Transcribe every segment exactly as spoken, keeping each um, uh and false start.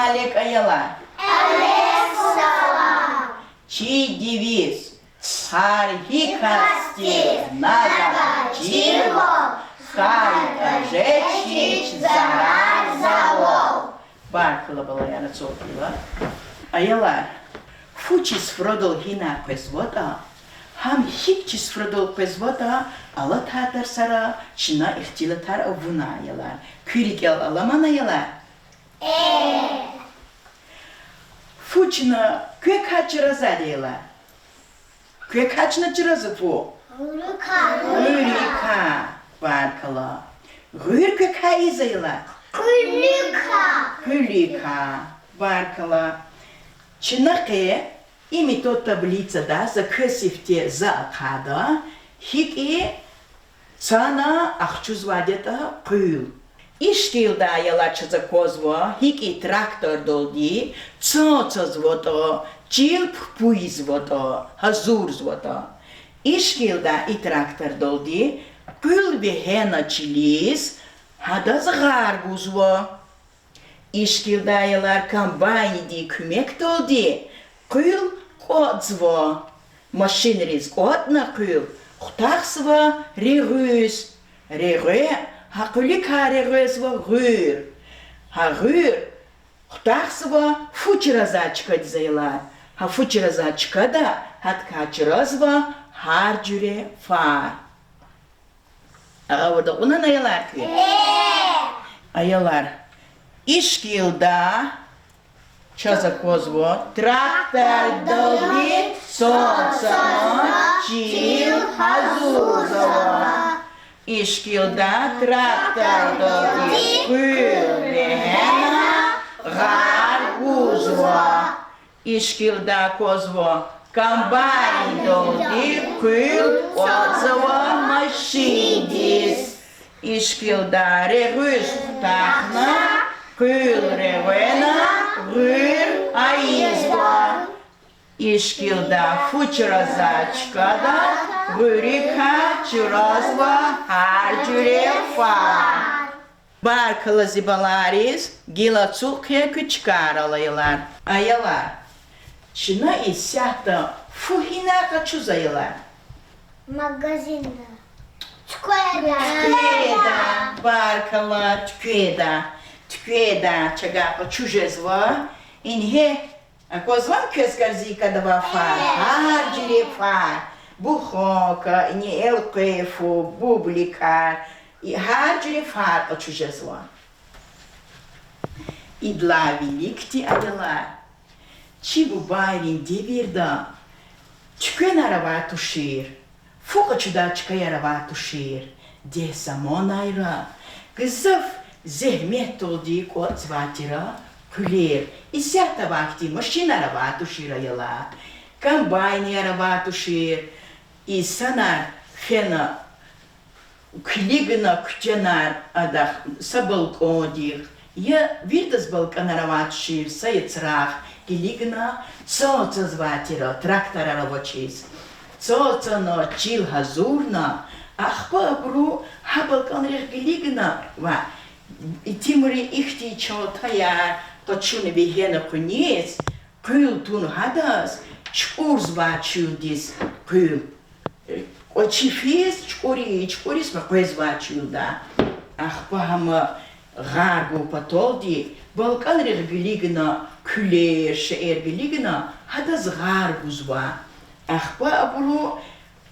алейк, аялар. Чи девиз: гьар гьи касдиз нагагь чирвал, кайтӀа жеч гьич зарарзавал. Баркалла, балаяр, ацукьайла. Аялар, фу чи суфрадал гьинай къвезватӀа, гьам гьикӀ чи суфрадал къвезватӀа, алатай тарсара чна ихтилатар авуна, аялар. Куь рикӀел аламана, аялар? Фу чна квекай чразвайди я, аялар? Квекай чна чразва фу? Гъуьруькай. Баркалла. Гъуьр квекай ийизва, аялар? Кьуьлуькай. Баркалла. Чна къе и метод таблицада за квез сифте за ахъайда, гьикӀ цана ахчузвайди ятӀа къуьл. И шикилдай, аялар, чаз аквазва, гьикӀ трактордалди цан цазватӀа, чил пупу ийизватӀа, гьазурзаватӀа. И шикилдай и трактордалди къуьл вегьена чилиз, гьадаз гъар гузва. И шикилдай, аялар, комбайндин куьмекдалди къуьл кӀватӀзава, машинриз кӀватӀна къуьл хутахзава регъуьз. Регъве, гьа къуьлуькай регъвезва гъуьр. Гьа гъуьр хутахзава фу чразвай чкадиз, аялар. Гьа фу чразвай чкада гьадакай чразва гьар жуьре фар. Агъавурда акьуна, аялар, куьн? Аялар, и шикилда чаз аквазва трактордалди цан цана чил гьазурзава. И шикилда трактордалди къуьл вегьена гъар гузва. И шикилда аквазва комбайндалди къуьл кӀватӀзава машиндиз. И шикилда регъуьз хутахна, къуьл регъвена, гъуьр айизва. И шикилда фу чразвай чкада гъуьруькай чразва гьар жуьре фар. Баркалла зи балайриз, гила ацукь хьайи куь чкайрал, аялар. Аялар, чна исятда фу гьинай къачузва, аялар? Магазинда. Туькведа. Туькведа. Баркалла, туькведа. Туькведа чавай къачу жезва. Ингье аквазвани квез корзинкада авай фар? Гьар жуьре фар. Буханка, ингье элкъвей фу, бубликар, гьар жуьре фар къачу жезва. Идалай виликди, аялар, чи бубайрин девирда туьквенар авай тушир, фу къачудай чкаяр авай тушир. Дегь заманайра гзаф зегьметдалди кӀватӀзавай тир къуьлер. Исятда авай хьтин машинар авай тушир, аялар, комбайнар авай тушир. Инсанар фена килигна куьтягьнар, адахъ са балкӀандихъ, я виридаз балкӀанар авай тушир, са яцрахъ килигна цан цазвай тир тракторар авачиз. Цан цана, чил гьазурна, ахпа абуру гьа балкӀанрихъ килигна ва итимри ихьтин чантаяр къачуна вегьена къуьниз, къуьл туна гьадаз, чукӀурзавай чуьлдиз къуьл. КӀвачи физ, чукӀуриз, чукӀуриз ва къвезвай чуьлда. Ахпа гьам гъар гун паталди, балкӀанрихъ килигна, куьлер, шейэр килигна, гьадаз гъар гузва. Ахпа абуру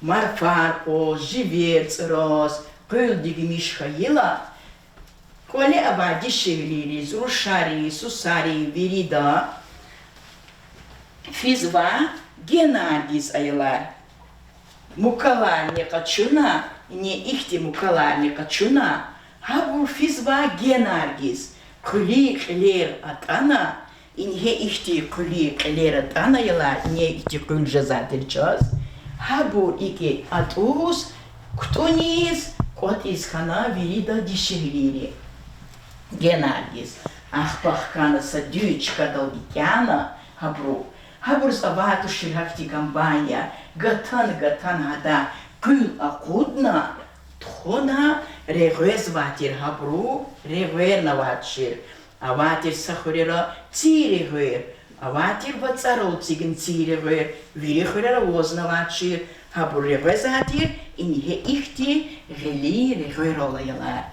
марфар кьаз, живер цӀраз, къуьл дигмиш хьайила, кӀвале авай дишегьлийриз, рушариз, сусариз, вирида физва генар гиз, аялар. Мукаларни къачуна, ингье ихьтин мукаларни къачуна, гьабур физва генар гиз. Къуьлуьн кьилер атӀана, ингье ихьтин къуьлуьн кьилер атӀана, аялар, ингье ихьтин къуьл жезвай тир чаз. Гьабур икӀ атӀуз, кутӀуниз, кӀватӀиз хьана вирида дишегьлийри генар гиз. Ахпа хкана са дуьз чкадал икӀяна гьабуру. Гьабуруз авай тушир гьахьтин комбайнар, гатана-гатана гьадай къуьл акъудна, тухвана регъвезвай тир гьабуру, регъверна авай тушир. Авай тир са хуьрера цӀийи регъвер, авай тир вацӀарал эцигна цӀийи регъвер, вири хуьрера вазни авачир, гьабур регъвезвай тир ингье ихьтин гъилин регъверал, аялар.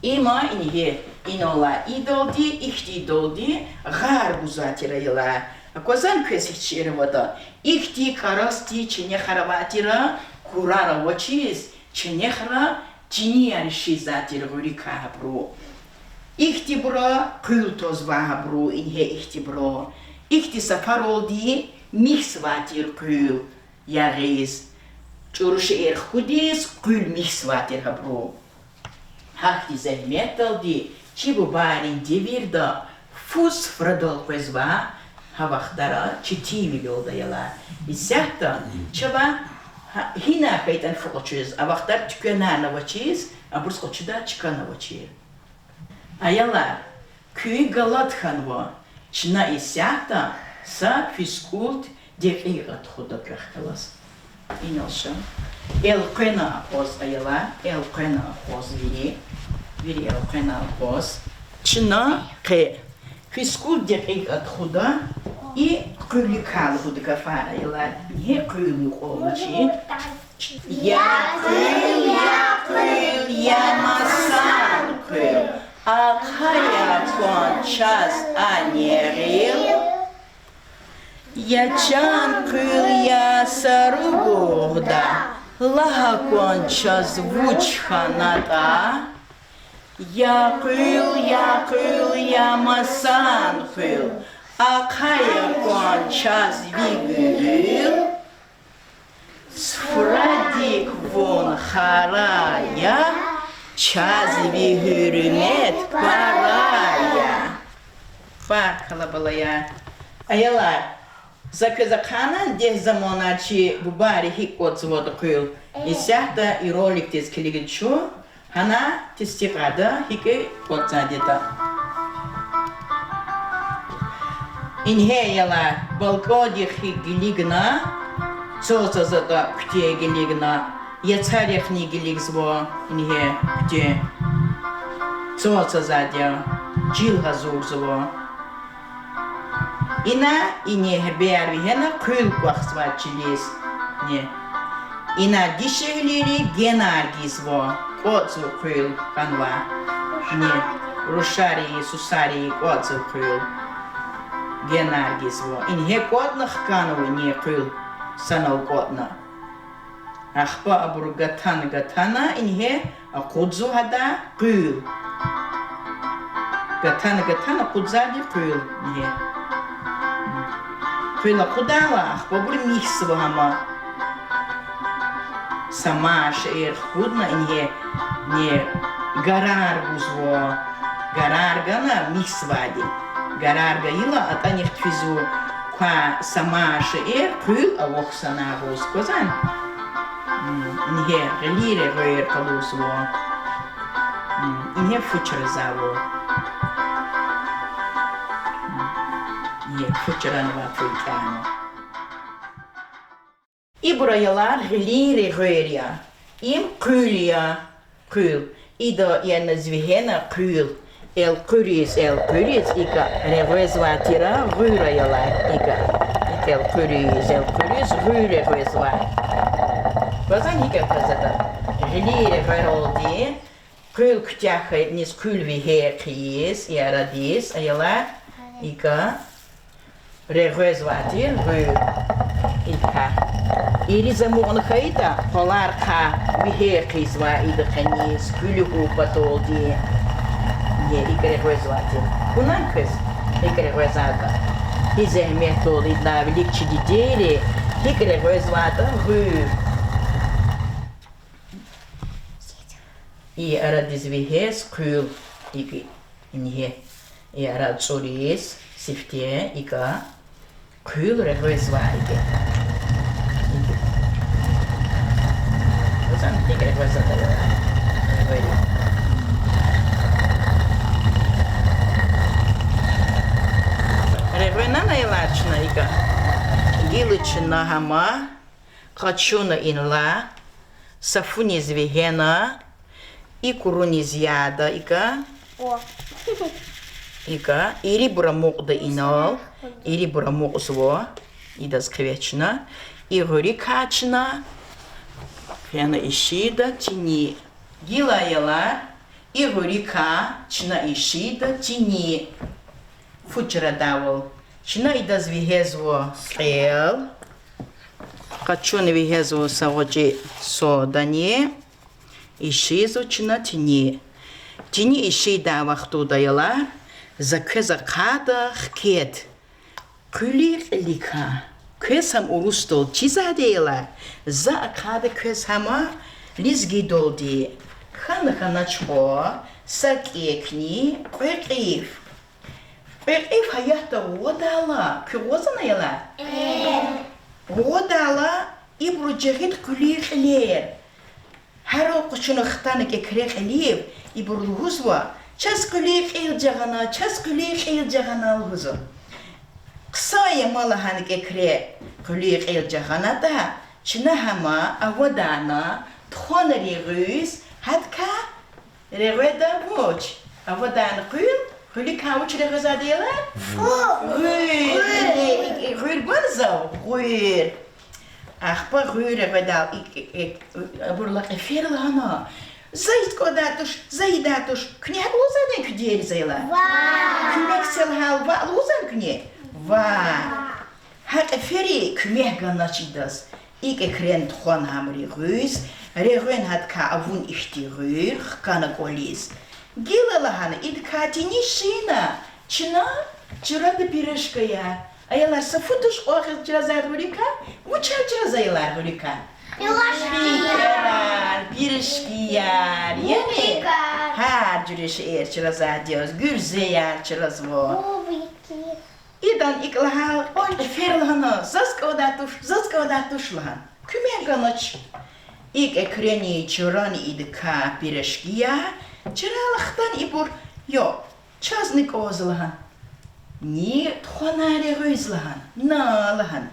Има ингье, иналай идалди, ихьтиндалди гъар гузвай тир, аялар. Аквазвани квез гьич шиир аватӀа? Ихьтин кӀарасдин ченехар авай тир, курар авачиз, ченехра чинияр ишизвай тир гъуьруькай гьабуру. Ихьтинбуру къуьл твазвай гьабуру, ингье ихьтинбуру. Ихьтин сафаралди михьзавай тир къуьл ягъиз. ЧӀуру шейэр хкудиз къуьл михьзавай тир гьабуру. Гьахьтин зегьметдалди чи бубайрин девирда фу суфрадал къвезвай, гьа вахтара четинвилелди, аялар. Исятда чавай гьа-, гьинай хьайитӀани фу къачуз, а вахтара туьквенарни авачиз, абуруз къачудай чка авачир. Аялар, куьн галат хьанва, чна исятда са физкульт декьикьа тухуда квехъ галаз. Инал ша. Элкъвена акъваз, аялар, элкъвена акъваз вири. Вири элкъвена акъваз. Чна къе физкульт декьикьа тухуда и къуьлуькай лугьуда гафар, аялар. Гьи къуьл юкьвал авачир? Я къуьл, я къуьл, я масан къуьл, ахъая кван чаз а негъил. Я чан къуьл, я са ругугъда, лагь кван чаз вуч хьанатӀа. Я къуьл, я къуьл, я масан къуьл, ахъая кван чаз ви гуьгьуьл. Суфрадик вун хара я, чаз ви гьуьрмет пара я. Баркалла, балаяр. Аялар, за квез ахъайна дегь заманар чи бубайри гьикӀ кӀватӀзаватӀа къуьл. Исятда и роликдиз килигда чун, гьана тестикьарда гьикӀ кӀватӀзавайди ятӀа. Ингье, аялар, балкӀандихъ гилигна, цаз-цазатӀа куьтягъ гилигна, яцарихъни гилигзава, ингье куьтягъ. Цаз-цазайди я, чил гьазурзава. Ина, ингье, гьебеяр вегьена къуьл кӀвахьзавай чилиз. Ни. Ина дишегьлийри генар гизва, кӀватӀзава къуьл хьанва. Ни. Рушари, сусари кӀватӀзава къуьл. Генар гизва. Ингье кӀватӀна хканва, ни, къуьл санал кӀватӀна. Ахпа абуру гатана-гатана ингье акъудзава гьадай къуьл. Гатана-гатана акъудзавайди къуьл ингье. Къуьл акъудайла, ахпа абуру михьзава гьама. Са мад шейэр хкудна ингье, ни, гарар гузва. Гарар гана михьзавайди. Гарар гайила атӀаних физва квай са мад шейэр къуьл авахьзавайбуруз, квазан. Ингье гъилин регъвер къалурзава. Ингье фу чразава. Ингье фу чранва, фу кӀанва. Ибур, аялар, гъилин регъвер я. Им къуьл я. Къуьл. Ида яна зи вегьена къуьл. Элкъуьриз, элкъуьриз икӀа регъвезвай тир гъуьр, аялар, икӀа. ИкӀ элкъуьриз, элкъуьриз гъуьр регъвезвай. Вазан икӀа квазатӀа. Гъилин регъвералди къуьл куьтягь хьайитӀа, низ къуьл вегьей хъийиз, и арадиз, аялар, икӀа регъвезвай тир гъуьр. ИкӀа. Ириз амукьна хьайитӀа, къвалар хъвай, вегьей хъийизвай ида къенез, къуьлуьхун паталди. Е, икӀ регъвезвай тир. Гунан квез икӀ регъвезватӀа? И зегьметдалди идалай вилик чи дидейри гьикӀ регъвезватӀа гъуьр. И арадиз вегьез къуьл, икӀ, ингье, и ара цӀуриз сифте икӀа къуьл регъвезвай икӀ. Зан икӀ регъвезватӀа, регъвери. Регъвена, аялар, чна икӀа. Гила чна гьама къачуна инлай, сафуниз вегьена, икӀ руниз яда икӀа. ИкӀа, ирибур амукьда инал, ирибур амукьзава, идаз хъиве чна, и гъуьрикай чна, яна ишида тини. Гила, аялар, и гъуьрикай чна ишида тини. Фу чрадайвал. Чна идаз вегьезва кьел, къачуна вегьезва са гъвечӀи содани, ишизва чна тини. Тини ишидай вахтунда, аялар, за квез ахъайда хкет. Къуьлуь кьиликай. Квез гьам урусдал чизвайди я, аялар, за ахъайда квез гьама лезгидалди. Хьана-хьанач кьва, са кӀекни кьве кьиф. Кьве кьиф гьаятда гъвадайла, куьн гъвазва, аялар? Гъвадайла, ибуру жагъида къуьлуь кьилер. Гьарал къачуна хтана кӀекре кьилив, ибуру лугьузва: чаз къуьлуь кьил жагъана, чаз къуьлуь кьил жагъана лугьузва. Хъсан я ма лагьана кӀекре къуьлуь кьил жагъанатӀа, чна гьама авадайна тухвана регъуьз, гьадакай регъведа вуч? Авадайна къуьл, къуьлуькай вуч регъвезвайди я, аялар? Гъуьр. Гъуьр гван зав, гъуьр. Ахпа гъуьр регъведайла, абуру лагьана: за кӀандай туш, за ийидай туш. Куьне гьакӀ лугьузвайди я куь дери, аялар? Куьмек це лагьайла, ваъ лугьузвайди куьне? Ваъ. Гьа кьефери куьмек ганач идаз. ИкӀ кӀекрен тухвана гьам регъуьз, регъвена гьадакай авун ихьтин гъуьр хкана кӀвализ. Гила лагьана, идакай тини шина, чна чрада пирожкаяр. Аялар, са фу туш кьван хьиз чразвайди гъуьрикай? Вучар чраз, аялар, гъуьрикай? Шекерар, пирожкияр, яни гьар жуьре шейэр чразвайди яз, гуьрзеяр чразва. Идан икӀ лагьайла, кьефери лагьана: заз кӀандай туш, заз кӀандай туш лагьана. Куьмек ганач. ИкӀ кӀекрени чрани идакай пирожкияр чрайла хтана ибур: я, чазни кӀанзава лагьана. Ни тухванай регъуьз лагьана, на лагьана.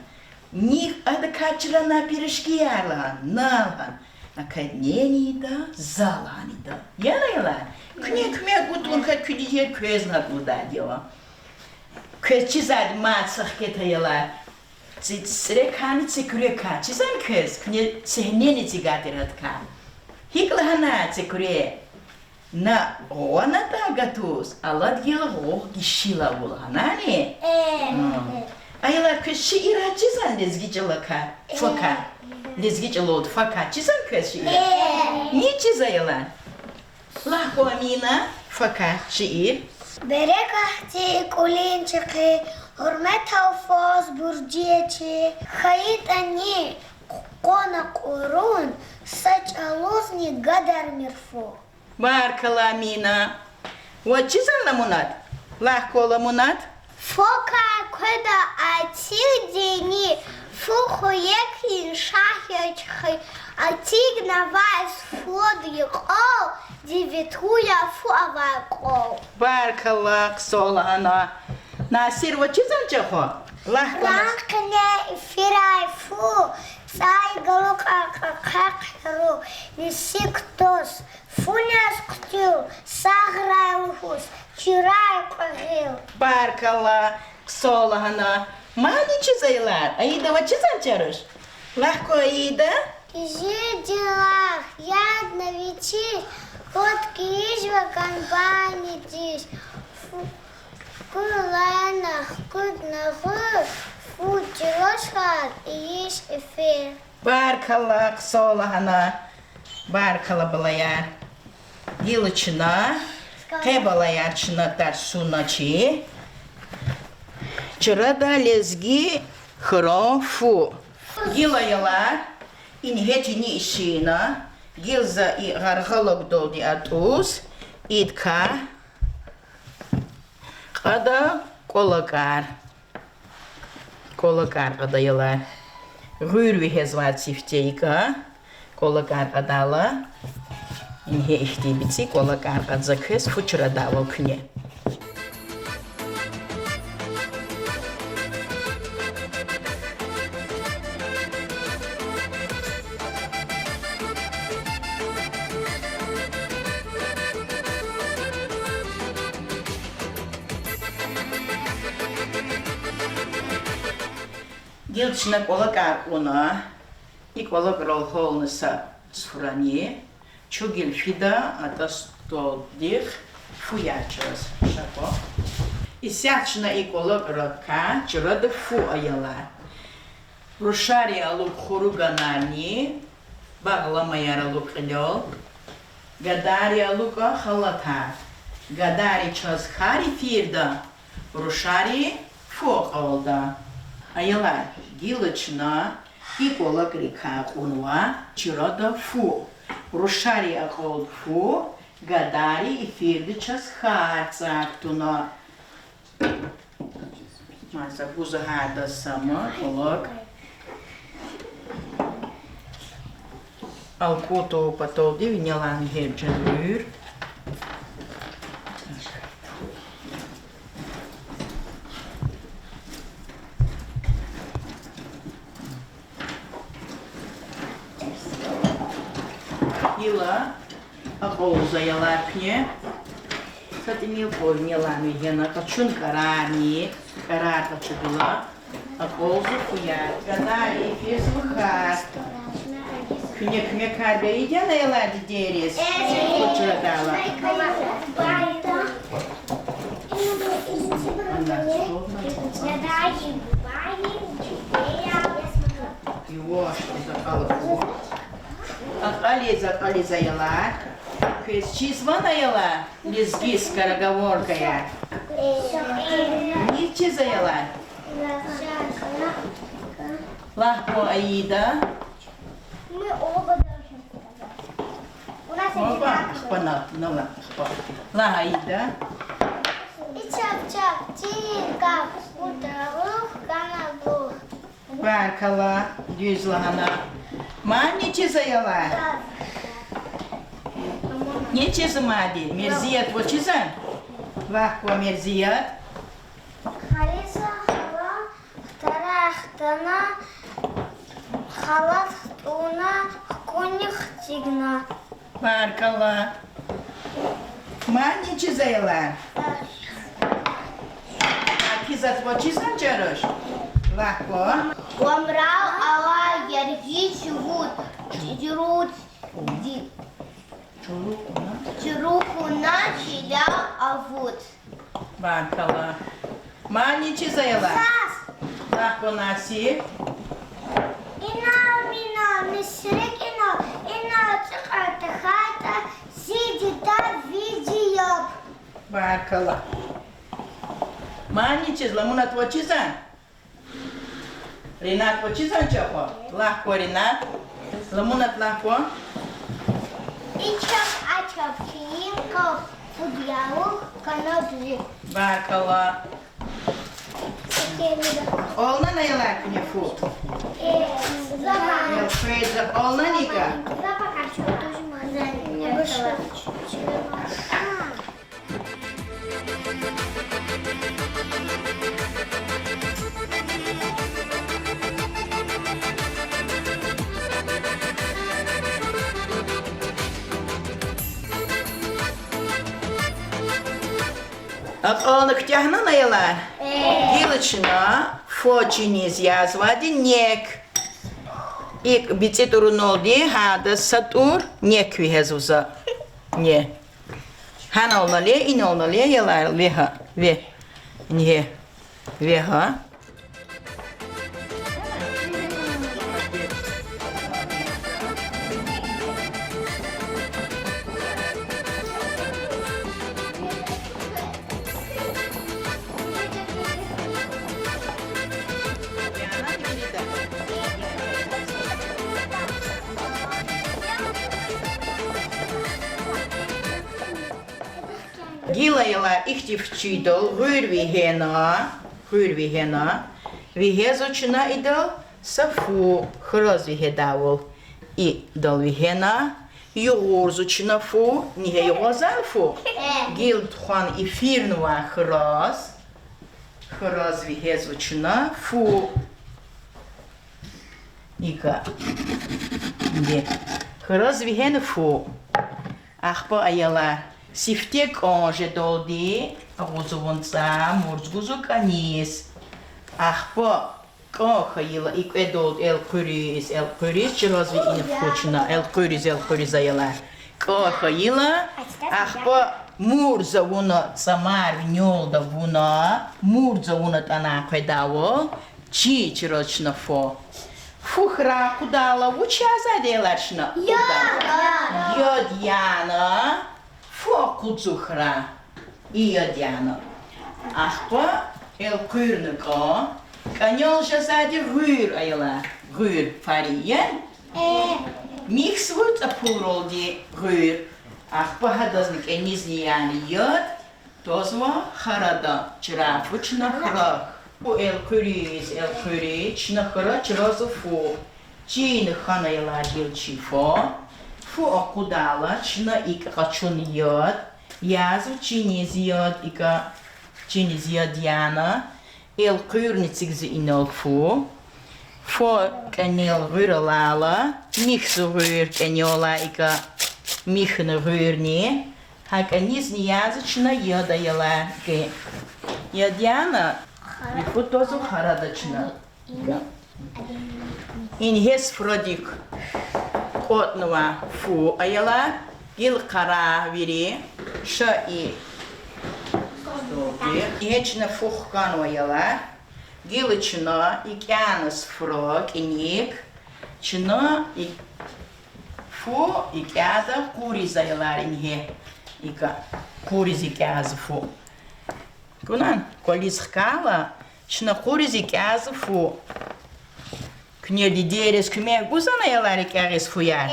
Ни адакай чранай пирожкияр лагьана, на лагьана. Акаднени ида, за лагьана ида. Яни, аялар, куьне куьмек гуз тавун хьайитӀа, куь дидеди квезни гузвайди я. Квез чизвайди мад са хкет, аялар. Ци цӀерекайни ци куьрекай чизвани квез? Куьне сегьнени эцигайтир гьадакай. ГьикӀ лагьанай ци куьре: на гъванатӀа гатуз, алад гила гъугъ гишила авула лагьанани? Аялар, квез шиирар чизвани лезги чӀалакай, факай? Лезги чӀалалди факай чизвани квез шиирар? Ни чизва, аялар? Лагь кван, Амина, факай шиир. Берекатдин кӀвалин чӀехи, гьуьрметал фаз буржи чи, хьайитӀани къвана кьурун са чӀалазни гадармир фу. Баркалла, Амина. Ваз чизвани Ламунат? Лагь кван, Ламунат. Факай къведа эцигдини, фу хуьрекдин шагь я чӀехи, эцигнавай фуд йикъал, диве туя фу авай кьал. Баркалла, хъсан лагьана. Насир, ваз чизвани чӀехи? Лагь кван. Лагь куьне: эфирай фу, цӀай галукьай къекъеру, ниси кутаз, фу нез хъуьтуьл, сагърай лугьуз, чирай кьве гъил. Баркалла, хъсан лагьана. Мани чизва, аялар? Аида, ваз чизвани чаруш? Лагь кван, Аида. Жи дилах ядна вичиз, кьуд кӀийизва канбайнидиз. Фу-, куьлайна хкудна гъуьр, фу чӀурушар ийиз эфир. Баркалла, хъсан лагьана. Баркалла, балаяр. Гила чна, къе, балаяр, чна тарсуна чи чрада лезги хьран фу. Гила, аялар, ингье тини ишина, гила за и гъаргъа лугьудалди атӀуз, идакай кьада кӀвалакӀар. КӀвалакӀар кьада, аялар. Гъуьр вегьезвай цифте икӀа кӀвалакӀар кьадайла. Ингье ихьтин бицӀи кӀвалакӀар кьада за квез, фу чрадайвал куьне. Гила чна кӀвалакӀар кьуна, и кӀвалакӀрал гьална са суфрани, чун гила фида атӀа столдихъ фу яр чаз шакӀа. Исятда чна и кӀвалакӀрикай чрада фу, аялар. Рушари алукӀ хуруганарни, багъламаяр алукӀ кьилел, гадайри алукӀ халатар. Гадайри чаз хьар эфирда, рушари фу акьалда. Аялар, гила чна и кӀвалакӀрикай кьунва чрада фу. Рушари акьалда фу, гадайри эфирда чаз хьар цӀар кутуна. Маса гузва гьарда сама кӀвалакӀ. АлкӀутун паталди винелай гьер жедур. Гила акьалзава, аялар, куьне. Са тӀимил кьван винелай вегьена, къачун кӀарарни, кӀарар къачудалди акьалзава фу яр. Гадайри эфирзава хьар. Куьне куьмекар гайиди я, аялар, дидейриз? Фу чрадайла. Юваш, за кьала фу. Акьализ, акьализ, аялар. Квез чизвани, аялар, лезги скороговоркаяр? Низ чизва, аялар? Лагь кван, Аида. Мы оба должны сказать. У нас одинаковые. Ахпа на, на, ла, ахпа. Лагь, Аида. И чапчак, чиркав, утралух, канавух. Баркалла, дуьз лагьана. Мад ни чизва, аялар? Ни чизва мад? Мерзият вуч чизва? Лагь кван, Мерзият. Халиса хала хтара хтана, халат хтӀунна, хкунихъ эцигна. Баркалла. Мад ни чизва, аялар? Пакизат вуч чизва, чаруш? Лагь кван. Уамрал алай яргъи чувуд, чӀуру ди-, чӀуру кьуна чилял авуд. Баркалла. Мад ни чизва, аялар? Лагь кван, Насиб. Инал-минал, мисрик инал, инал цӀикьвед тахьайтӀа, зи диде види яб. Баркалла. Мад ни чизва, Ламунат вуч чизва? Ринат вуч чизва, чахъ? Лагь кван, Ринат. Ламунат, лагь кван. И чапчак, чиркав, пуд ялух, канавух. Баркалла. Кьвалнани, аялар, куьне фу? Э, за. Квез за кьвалнани икӀа? Акьална куьтягьнани, аялар? Гила чна фу чиниз язвайди нек. ИкӀ бицӀи тӀуруналди гьадаз са тӀур нек вегьезва за. Не. Гьанални, аялар, инални, аялар, вегьа, ве-, ингье, вегьа. Гила, аялар, ихьтин фу чидайла гъуьр вегьена, гъуьр вегьена, вегьезва чна идал са фу, храз вегьедайвал. Идал вегьена, югъурзава чна фу, ингье югъузвани фу? Гила тухвана эфирнавай храз, храз вегьезва чна фу. ИкӀа. Ингье. Храз вегьена фу. Ахпа, аялар, сифте кӀан жедалди агъузва вун цӀай, мурз гузва кӀаниз. Ахпа КӀан хьайила, и кӀведалди элкъуьриз, элкъуьриз чразвай ина фу чна, элкъуьриз, элкъуьриз, аялар. КӀан хьайила, ахпа мурз авуна, цӀамар винелди авуна, мурз авуна атӀана кьведайвал, чи чраз чна фу. Фу хьрай акъудайла вуч язавайди, аялар, чна? Яд. Яд яна, фу акъудзава хьрай. И яд яна. Ахпа элкъуьрна кӀан, кӀанел жезвайди гъуьр, аялар. Гъуьр, фари я? Михьзава цӀапуралди гъуьр. Ахпа гьадазни кӀанизни яна яд твазва хьарада, чрай фу чна хьра. Фу элкъуьриз, элкъуьриз чна хьра, чразва фу. Чина хьана, аялар, гила чи фу. Фу акъудайла чна икӀ къачуна яд, язва чиниз яд, икӀа чиниз яд яна, элкъуьрна эцигзава инал фу. Фу кӀанел гъуьр алайла, михьзава гъуьр кӀанелай, икӀа михьна гъуьрни. Гьа кӀанизни язва чна яд, аялар. Яд яна, и фу твазва хьарада чна. Ингье суфрадик кӀватӀнава фу, аялар. Гила къарагъ вири, ша и. Ингье чна фу хканва, аялар. Гила чна икӀяна суфра кӀаник, чна и фу икӀяда къуриз, аялар, ингье. ИкӀа къуриз икӀязва фу. Куьне кӀвализ хкайла, чна къуриз икӀязва фу. Куьне дидейриз куьмек гузвани, аялар, икӀягъиз фуяр?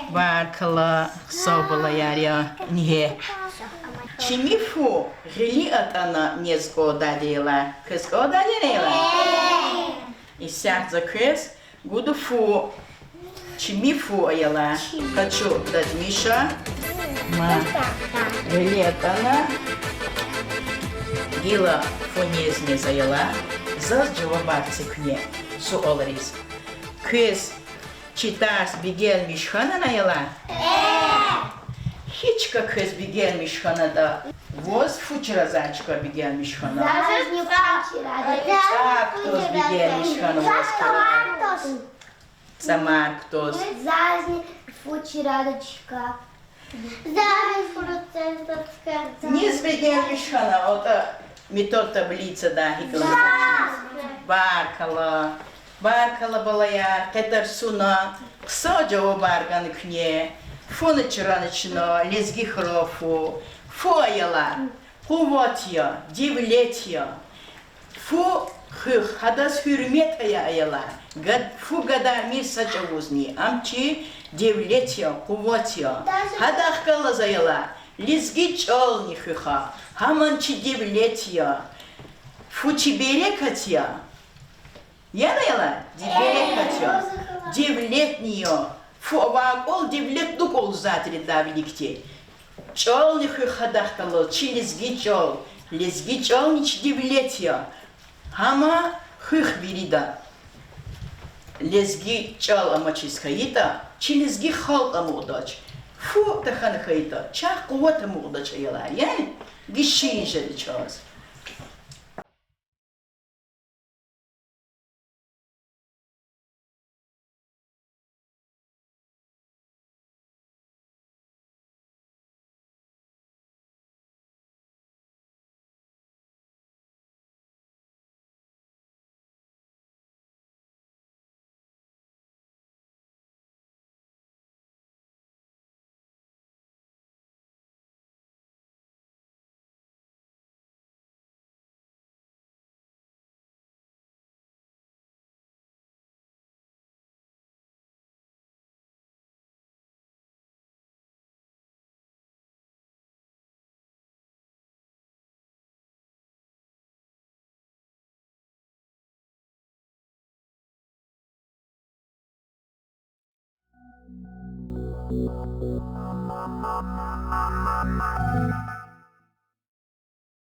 Баркалла, хъсан балаяр я, ингье. Чими фу гъили атӀана нез кӀандайди я, аялар. Квез кӀандайди яни, аялар? Исятда за квез гуда фу, чими фу, аялар. Къачу дад Миша. Ма, гъили атӀана. Гила фу нез-нез, аялар. Заз жавабар це куьне суалриз. Квез чи тарс бегенмиш хьанани, аялар? Гьи чка квез бегенмиш хьанатӀа? Ваз фу чразвай чка бегенмиш хьана? ЦӀар кутаз бегенмиш хьана ваз куьне? ЦӀамар кутаз. Зазни фу чразвай чка. Зазни фу чразвай чка. Низ бегенмиш хьана, атӀа метод таблицада гьикӀ лагьана? Баркалла. Баркалла, балаяр, къе тарсуна, хъсан жавабар гана куьне. Фуна чрана чна, лезги хьран фу. Фу, аялар, къуват я, девлет я. Фу хуьх, гьадаз гьуьрмет ая, аялар. Гад-, фу гадармир са чӀавузни, ам чи девлет я, къуват я. Гьадахъ галаз, аялар, лезги чӀални хуьх, гьам чи девлет я. Фу чи берекат я. Яни, аялар, чи берекат я. Девлетни я. Фу авай кӀвал девлетлу кӀвал лугьузвай тир идалай виликди. ЧӀални хуьх гьадахъ галаз, чи лезги чӀал. Лезги чӀални чи девлет я. Гьам хуьх вирида. Лезги чӀал амачиз хьайитӀа, чи лезги халкь амукьдач. Фу тахьана хьайитӀа, чахъ къуват амукьдач, аялар. Яни, гишин жеда чаз.